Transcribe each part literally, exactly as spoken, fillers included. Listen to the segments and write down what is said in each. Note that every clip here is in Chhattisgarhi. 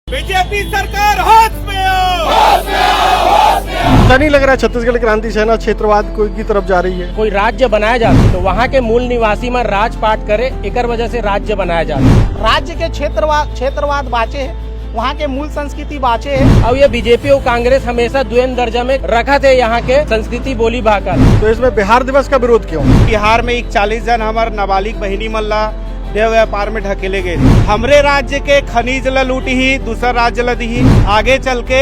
बीजेपी सरकार, होश में आओ। ऐसा नहीं लग रहा है छत्तीसगढ़ क्रांति सेना क्षेत्रवाद को, की तरफ जा रही है? कोई राज्य बनाया जाता तो वहाँ के मूल निवासी मन राजपाट करे, एकर वजह से राज्य बनाया जाता। राज्य के क्षेत्रवाद, क्षेत्रवाद बाँचे हे, वहाँ के मूल संस्कृति बाँचे हे। अउ ये बीजेपी अउ कांग्रेस हमेशा दुएन दर्जा में रखत हे यहाँ के संस्कृति, बोली, भाखा। तो इसमें बिहार दिवस का विरोध क्यों? बिहार में इकतालीस झन हमर नाबालिग बहिनी मन ला देह व्यापार में ढकेले गए। हमरे राज्य के खनिज ला लूटही, दूसर राज्य ला दिही। आगे चल के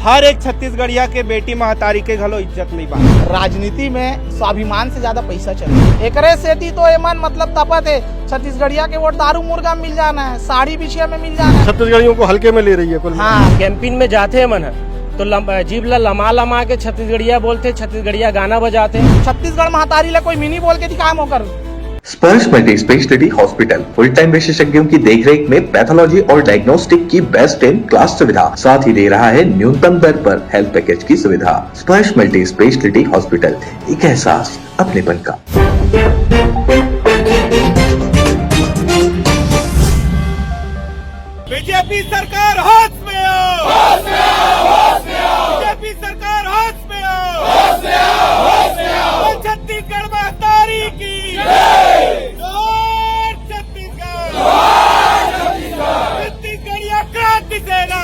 हर एक छत्तीसगढ़िया के बेटी महतारी के घलो इज्जत नहीं बा। राजनीति में स्वाभिमान से ज्यादा पैसा चले, एकरे सेती तो एमन मतलब तपत हे। छत्तीसगढ़िया के वोट दारू मुर्गा में मिल जाना है, साड़ी बिछिया में मिल जाना है। छत्तीसगढ़ियों को हल्के में ले रही है कुल मिला। हाँ। कैंपिन में जाथे मन ह, तो लम, जीभ ला लमा लमा के छत्तीसगढ़िया बोलथे, छत्तीसगढ़िया गाना बजाथे। छत्तीसगढ़ महतारी ला कोई मिनी बोल के दिखाम ओकर। Sparsh multi speciality hospital full time विशेषज्ञों की देखरेख में पैथोलॉजी और डायग्नोस्टिक की बेस्ट इन क्लास सुविधा, साथ ही दे रहा है न्यूनतम दर पर हेल्थ पैकेज की सुविधा। स्पर्श मल्टी स्पेशलिटी हॉस्पिटल, एक एहसास अपनेपन का। बीजेपी सरकार, होश में आओ। होश में आओ, होश में आओ। बीजेपी सरकार, होश में आओ। होश में आओ, होश में आओ। बोल छत्तीसगढ़ महतारी की। जोहार छत्तीसगढ़। छत्तीसगढ़िया क्रांति सेना।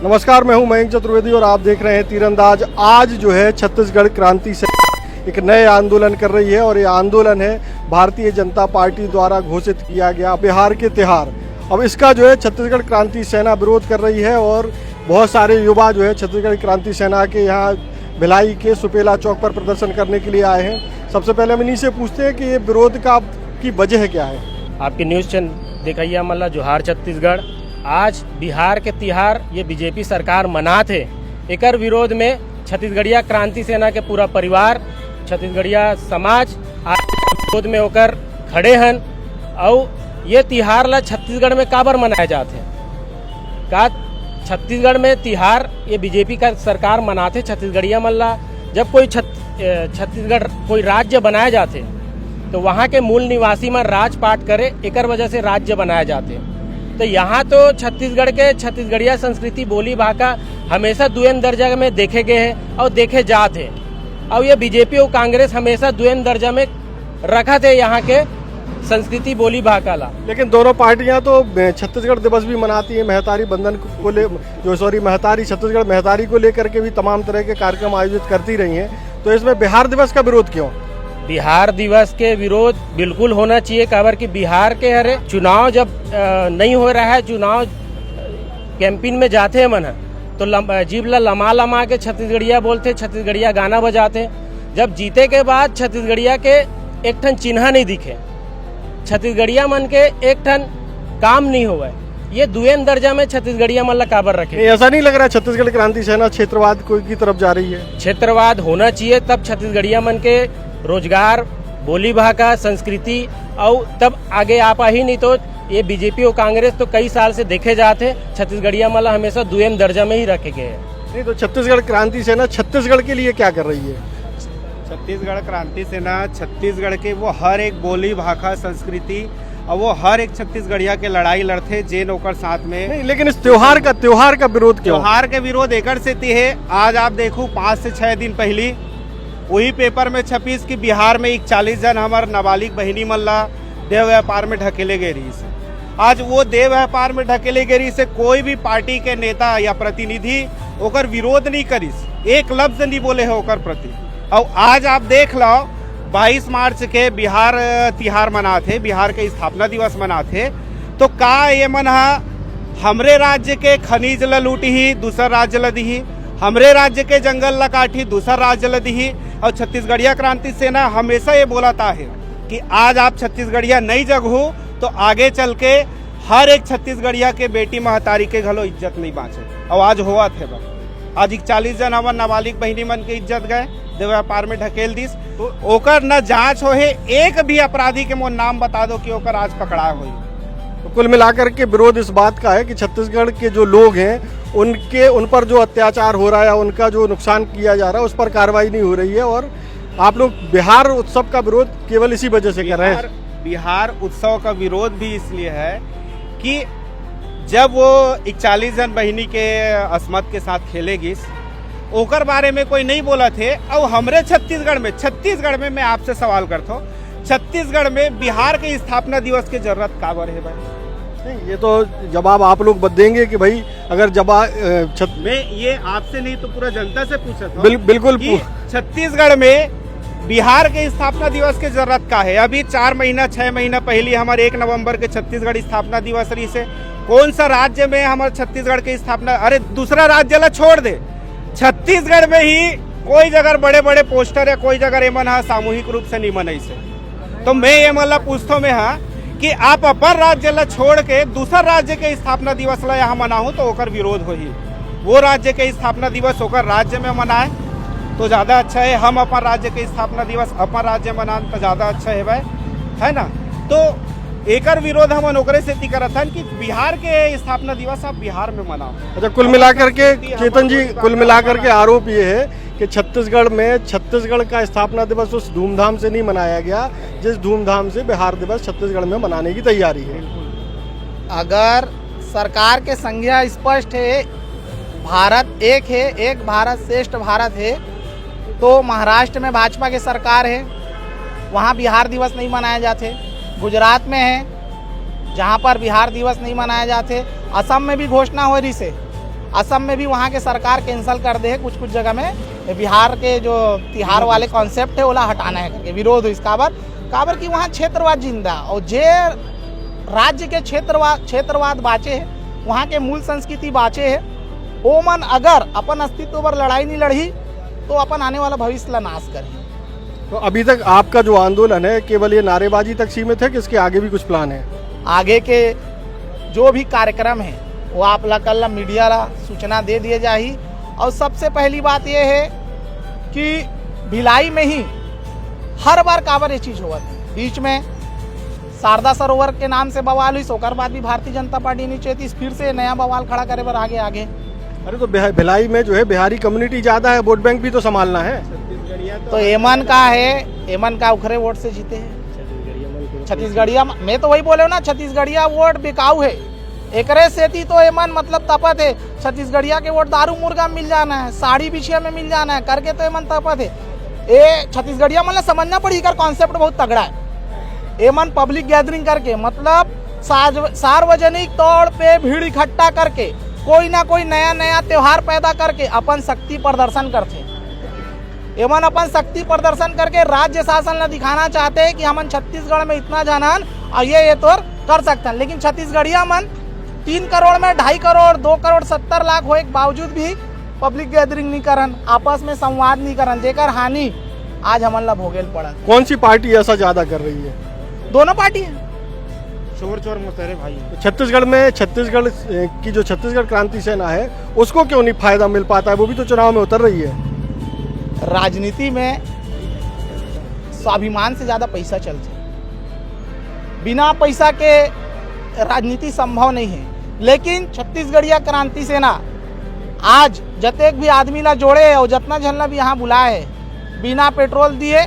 नमस्कार, मैं हूं मयंक चतुर्वेदी और आप देख रहे हैं तीरंदाज। आज जो है छत्तीसगढ़ क्रांति सेना एक नए आंदोलन कर रही है और ये आंदोलन है भारतीय जनता पार्टी द्वारा घोषित किया गया बिहार के तिहार। अब इसका जो है छत्तीसगढ़ क्रांति सेना विरोध कर रही है और बहुत सारे युवा जो है छत्तीसगढ़ क्रांति सेना के यहाँ भिलाई के सुपेला चौक पर प्रदर्शन करने के लिए आए हैं। सबसे पहले हम इन्हीं से पूछते हैं कि ये विरोध का, की वजह क्या है? आपके न्यूज चैनल देखइया मन ला जोहार छत्तीसगढ़। आज बिहार के तिहार ये बीजेपी सरकार मनात हे, एकर विरोध में छत्तीसगढ़िया क्रांति सेना के पूरा परिवार, छत्तीसगढ़िया समाज आज विरोध में होकर खड़े हन। अउ ये तिहार ला छत्तीसगढ़ में काबर मनाया जात हे? का छत्तीसगढ़ में तिहार ये बीजेपी का सरकार मनाथे छत्तीसगढ़िया मन ला? जब कोई छत-, ए, छत्तीसगढ़ कोई राज्य बनाया जाथे तो वहाँ के मूल निवासी मन राजपाट करे, एकर वजह से राज्य बनाया जाथे। तो यहाँ तो छत्तीसगढ़ के छत्तीसगढ़िया संस्कृति, बोली, भाखा हमेशा दुएन दर्जा में देखे गए हे अउ देखे जात हे। अउ ये बीजेपी अउ कांग्रेस हमेशा दुएन दर्जा में रखत हे यहाँ के संस्कृति, बोली, भाखा ला। लेकिन दोनों पार्टियां तो छत्तीसगढ़ दिवस भी मनाती हैं, महतारी बंधन को ले, जो, सॉरी, महतारी, छत्तीसगढ़ महतारी को लेकर के भी तमाम तरह के कार्यक्रम आयोजित करती रही हैं। तो इसमें बिहार दिवस का विरोध क्यों? बिहार दिवस के विरोध बिल्कुल होना चाहिए, काबर कि बिहार के हरे चुनाव जब, अ, नहीं हो रहा है, चुनाव कैंपिन में जाथे मन ह, तो लम-, जीभ ला लमा लमा के छत्तीसगढ़िया बोलथे, छत्तीसगढ़िया गाना बजाथे। जब जीते के बाद छत्तीसगढ़िया के एक ठन चिन्हा नहीं दिखे, छत्तीसगढ़िया मन के एक ठन काम नहीं होवय, ये दुएन दर्जा में छत्तीसगढ़िया मन ला काबर रखे? नहीं, ऐसा नहीं लग रहा है छत्तीसगढ़ क्रांति सेना क्षेत्रवाद को, की तरफ जा रही है? क्षेत्रवाद होना चाहिए, तब छत्तीसगढ़िया मन के रोजगार, बोली भाखा, संस्कृति अउ तब आगे आ पाही, नहीं तो ये बीजेपी और कांग्रेस तो कई साल से देखे जात हे, छत्तीसगढ़िया मन ला हमेशा दुएन दर्जा में ही रखे गए हैं। नहीं, तो छत्तीसगढ़ क्रांति सेना छत्तीसगढ़ के लिए क्या कर रही है? छत्तीसगढ़ क्रांति सेना छत्तीसगढ़ के वो हर एक बोली, भाखा, संस्कृति और वो हर एक छत्तीसगढ़िया के लड़ाई लड़थे, जेन ओकर साथ में। नहीं, लेकिन इस त्योहार का, त्योहार का विरोध क्यों? त्योहार के विरोध एकर सेती हे, आज आप देखू, पाँच से छह दिन पहली वही पेपर में छपीस कि बिहार में इकतालीस झन हमर नाबालिग बहिनी मन ला देह व्यापार में ढकेले गए रहिस। आज वो देह व्यापार में ढकेले गए रहिस, कोई भी पार्टी के नेता या प्रतिनिधि ओकर विरोध नहीं करिस, एक लफ्ज नहीं बोले हे ओकर प्रति। अउ आज आप देख लो, बाईस मार्च के बिहार तिहार मनाथे, बिहार के स्थापना दिवस मनाथे, तो का ये मन हा हमरे राज्य के खनिज ल लूटही, दूसर राज्य ल दिही, हमरे राज्य के जंगल ल काटही, दूसर राज्य ल दिही? और छत्तीसगढ़िया क्रांति सेना हमेशा ये बोलत आहे कि आज आप छत्तीसगढ़िया नहीं जगहू तो आगे चल के हर एक छत्तीसगढ़िया के बेटी महतारी के घलो इज्जत नहीं बाँचे। और आज होवत हे बा, आज इकतालीस झन हमर नाबालिग बहिनी मन के इज्जत गए, देह व्यापार में ढकेल दिस। ओकर न जांच होहे, एक भी अपराधी के मोर नाम बता दो कि ओकर आज पकड़ाव होही। तो कुल मिलाकर के विरोध इस बात का है कि छत्तीसगढ़ के जो लोग हैं, उनके, उन पर जो अत्याचार हो रहा है, उनका जो नुकसान किया जा रहा है, उस पर कार्रवाई नहीं हो रही है और आप लोग बिहार उत्सव का विरोध केवल इसी वजह से कर रहे हैं। बिहार, बिहार उत्सव का विरोध भी इसलिए है कि जब वो इकतालीस जन बहिनी के असमत के साथ खेले गिस, ओकर बारे में कोई नहीं बोलत हे। अउ हमरे छत्तीसगढ़ में, छत्तीसगढ़ में मैं आपसे सवाल करथो, छत्तीसगढ़ में बिहार के स्थापना दिवस के जरूरत काबर हे भाई? नहीं, ये तो जवाब आप लोग बत देंगे कि भाई, अगर जब आ, अ, छत- मैं ये आपसे नहीं तो पूरा जनता से पूछत हूँ बिल, बिल्कुल कि पू- छत्तीसगढ़ में बिहार के स्थापना दिवस के जरूरत का है? अभी चार महीना, छह महीना पहले हमारे एक नवंबर के छत्तीसगढ़ स्थापना दिवस रहिसे। कौन सा राज्य में हमारे छत्तीसगढ़ के स्थापना? अरे, दूसरा राज्य ला छोड़ दे, छत्तीसगढ़ में ही कोई जगह बड़े बड़े पोस्टर या कोई जगह एमन हा सामूहिक रूप से नहीं मनइसे। तो मैं ये मन ला पूछथो मैं हा कि आप अपन राज्य ला छोड़ के दूसर राज्य के स्थापना दिवस ला यहाँ मनाहू तो ओकर विरोध होही। वो राज्य के स्थापना दिवस ओकर राज्य में मनाए तो ज्यादा अच्छा है। हम अपन राज्य के स्थापना दिवस अपन राज्य में मनान तो ज्यादा अच्छा है भाई, है ना? तो एकर विरोध हमन ओकरे सेती करत हन कि बिहार के स्थापना दिवस आप बिहार में मनाओ। अच्छा, कुल मिलाकर के चेतन जी, कुल मिलाकर के आरोप ये है कि छत्तीसगढ़ में छत्तीसगढ़ का स्थापना दिवस उस धूमधाम से नहीं मनाया गया जिस धूमधाम से बिहार दिवस छत्तीसगढ़ में मनाने की तैयारी है। अगर सरकार के संज्ञा स्पष्ट है, भारत एक है, एक भारत श्रेष्ठ भारत है, तो महाराष्ट्र में भाजपा के सरकार है, वहाँ बिहार दिवस नहीं मनाया जाते। गुजरात में है, जहाँ पर बिहार दिवस नहीं मनाया जाते। असम में भी घोषणा हो रही से, असम में भी वहाँ के सरकार कैंसिल कर दे कुछ कुछ जगह में बिहार के जो तिहार वाले कॉन्सेप्ट है ओला हटाना है करके विरोध हुई। काबर काबर कि वहाँ क्षेत्रवाद जिंदा और जे राज्य के क्षेत्रवाद क्षेत्रवाद बाचे है, वहाँ के मूल संस्कृति बाचे है, ओमन अगर अपन अस्तित्व पर लड़ाई नहीं लड़ही तो अपन आने वाला भविष्य ला नाश करही। तो अभी तक आपका जो आंदोलन है केवल ये नारेबाजी तक सीमित है कि इसके आगे भी कुछ प्लान है? आगे के जो भी कार्यक्रम है वो आप ला कल ला मीडिया ला सूचना दे दिए जाही। और सबसे पहली बात ये है कि भिलाई में ही हर बार काबर ये चीज होवत है, बीच में शारदा सरोवर के नाम से बवाल हुई, ओकर बाद भी भारतीय जनता पार्टी नहीं चाहती फिर से नया बवाल खड़ा करे बर आगे आगे। अरे तो बिहा- भिलाई में जो है बिहारी कम्युनिटी ज्यादा है, वोट बैंक भी तो संभालना है। तो एमन का है, एमन का उखरे वोट से जीते हैं छत्तीसगढ़िया। मैं तो वही बोले हूँ ना, छत्तीसगढ़िया वोट बिकाऊ है। एकरे सेती तो एमन मतलब तपत है, छत्तीसगढ़िया के वोट दारू मुर्गा में मिल जाना है, साड़ी बिछिया में मिल जाना है करके तो एमन तपत है। ए छत्तीसगढ़िया मन ला समझना पड़ी, एकर कॉन्सेप्ट बहुत तगड़ा है। एमन पब्लिक गैदरिंग करके मतलब सार्व- सार्वजनिक तौर पे भीड़ इकट्ठा करके कोई ना कोई नया नया त्योहार पैदा करके अपन शक्ति प्रदर्शन करथे। एमन अपन शक्ति प्रदर्शन करके राज्य शासन ला दिखाना चाहते हैं कि हमन छत्तीसगढ़ में इतना झन हन और ये ये तोर कर सकते हैं, लेकिन छत्तीसगढ़िया मन तीन करोड़ में ढाई करोड़, दो करोड़ सत्तर लाख होए के बावजूद भी पब्लिक गैदरिंग नहीं करन, आपस में संवाद नहीं करन, जेकर हानि आज हमन ला भोगेल पड़त। कौन सी पार्टी ऐसा ज्यादा कर रही है? दोनों पार्टी है। शोर शोर मच रहे भाई। तो छत्तीसगढ़ में छत्तीसगढ़ अ, की जो छत्तीसगढ़ क्रांति सेना है उसको क्यों नहीं फायदा मिल पाता है? वो भी तो चुनाव में उतर रही है। राजनीति में स्वाभिमान से ज्यादा पैसा चलते, बिना पैसा के राजनीति संभव नहीं है। लेकिन छत्तीसगढ़िया क्रांति सेना आज जतेक भी आदमी ला जोड़े है और जतना झन ला भी यहाँ बुलाए है, बिना पेट्रोल दिए,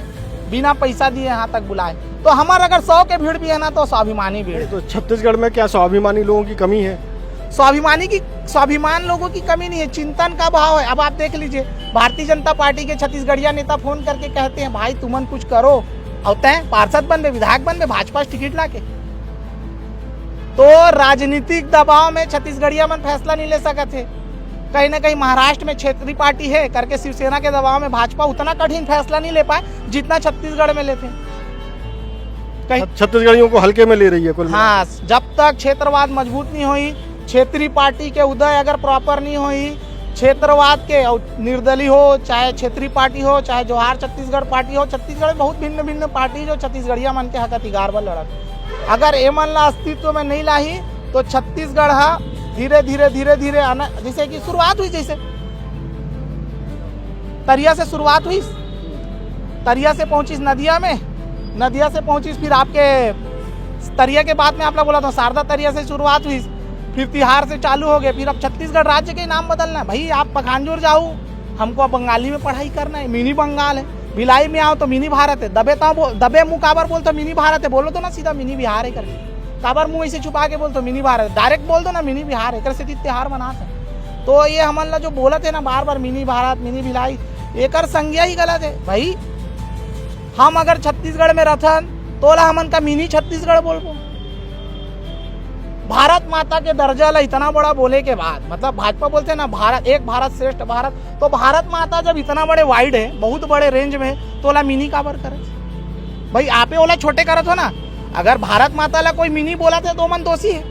बिना पैसा दिए यहाँ तक बुलाए। तो हमार अगर सौ के भीड़ भी है ना, तो स्वाभिमानी भीड़ है। तो छत्तीसगढ़ में क्या स्वाभिमानी लोगों की कमी है? स्वाभिमानी की स्वाभिमान लोगों की कमी नहीं है, चिंतन का भाव है। अब आप देख लीजिए, भारतीय जनता पार्टी के छत्तीसगढ़िया नेता फोन करके कहते हैं, भाई तुमन कुछ करो, और तय पार्षद बनबे, विधायक बनबे, भाजपा से टिकट लाके। तो राजनीतिक दबाव में छत्तीसगढ़िया मन फैसला नहीं ले सकत है। कहीं ना कहीं महाराष्ट्र में क्षेत्रीय पार्टी है करके शिवसेना के दबाव में भाजपा उतना कठिन फैसला नहीं ले पाए जितना छत्तीसगढ़ में लेते। कहीं छत्तीसगढ़ियों को हल्के में ले रही है कुल मिला हाँ, जब तक क्षेत्रवाद मजबूत नहीं होई, क्षेत्रीय पार्टी के उदय अगर प्रॉपर नहीं होई, क्षेत्रवाद के, और निर्दलीय हो, चाहे क्षेत्रीय पार्टी हो, चाहे जोहार छत्तीसगढ़ पार्टी हो, छत्तीसगढ़ में बहुत भिन्न भिन्न पार्टी जो छत्तीसगढ़िया मन के हक अधिकार बर लड़त। अगर ए मन ला अस्तित्व में नहीं लाही तो छत्तीसगढ़ हा धीरे धीरे धीरे धीरे आना, जैसे कि शुरुआत हुई, जैसे तरिया से शुरुआत हुई, तरिया से पहुंचिस नदिया में, नदिया से पहुंचिस फिर आपके तरिया के बाद में आप लोग बोला था शारदा तरिया से शुरुआत हुई, फिर तिहार से चालू हो गए, फिर अब छत्तीसगढ़ राज्य के नाम बदलना है। भाई आप पखानजोर जाओ, हमको अब बंगाली में पढ़ाई करना है, मिनी बंगाल है। भिलाई में आओ तो मिनी भारत है, दबे तो बो-, दबे मुँह काबर बोलते हो मिनी भारत है, बोलो तो ना सीधा मिनी बिहार है करके। काबर मुंह ऐसे छुपा के बोलते हो मिनी भारत? डायरेक्ट बोल दो ना मिनी बिहार, एक से तिहार मनात है। तो ये हमन ला जो बोलत है ना बार बार मिनी भारत, मिनी भिलाई, एकर संज्ञा ही गलत है भाई। हम अगर छत्तीसगढ़ में रहथन, तोला हमन का मिनी छत्तीसगढ़ बोलबो? भारत माता के दर्जा ला इतना बड़ा बोले के बाद, मतलब भाजपा बोलते हैं ना, भारत, एक भारत श्रेष्ठ भारत, तो भारत माता जब इतना बड़े वाइड है, बहुत बड़े रेंज में, तो ओला मिनी काबर करे? भाई, आपे ओला छोटे करत हो ना। अगर भारत माता ला कोई मिनी बोलत है, तो मन दोषी है।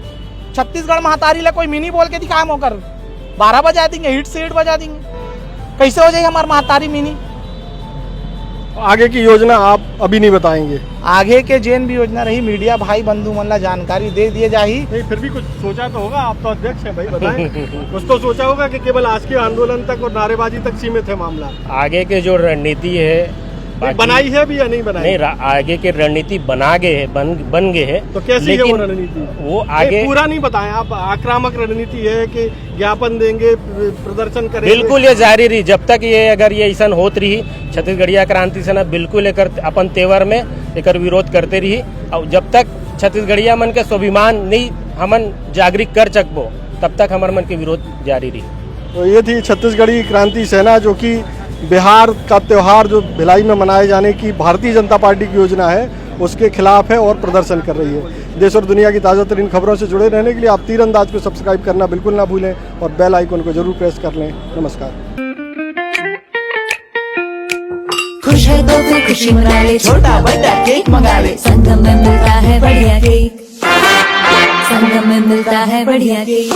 छत्तीसगढ़ महतारी ला कोई मिनी बोल के दिखा, हम ओकर बारह बजा देंगे, हिट से हिट बजा देंगे। कैसे हो जाए हमार महतारी मिनी? आगे की योजना आप अभी नहीं बताएंगे? आगे के जेन भी योजना रही, मीडिया भाई बंधु मन ला जानकारी दे दिए जाही। नहीं, फिर भी कुछ सोचा तो होगा, आप तो अध्यक्ष हैं भाई, बताएं। कुछ तो सोचा होगा कि केवल आज के आंदोलन तक और नारेबाजी तक सीमित है मामला। आगे के जो रणनीति है नहीं, बाकी- बनाई है अभी या नहीं बनाई? नहीं रा- आगे के रणनीति बना गए है, बन बन गए है। तो कैसी है वो लेकिन रणनीति? वो नहीं, आगे पूरा नहीं बताएं आप, आक्रामक रणनीति है कि ज्ञापन देंगे, प्र- प्रदर्शन करेंगे। बिल्कुल ये जारी रही। जब तक ये, अगर ये ऐसा होत रही, छत्तीसगढ़िया क्रांति सेना बिल्कुल एकर अपन तेवर में एकर विरोध करते रही। और जब तक छत्तीसगढ़िया मन के स्वाभिमान नहीं हमन जागृत कर सकबो, तब तक हमर मन के विरोध जारी रही। तो ये थी छत्तीसगढ़ी क्रांति सेना, जो कि बिहार का त्यौहार जो भिलाई में मनाए जाने की भारतीय जनता पार्टी की योजना है, उसके खिलाफ है और प्रदर्शन कर रही है। देश और दुनिया की ताज़ा तरीन खबरों से जुड़े रहने के लिए आप तीरंदाज को सब्सक्राइब करना बिल्कुल ना भूलें और बेल आइकन को जरूर प्रेस कर लें। नमस्कार। खुश है तो फिर खुशी मना ले, छोटा बड़ा केक मंगा ले। संगम में मिलता है बढ़िया केक, संगम में मिलता है बढ़िया केक।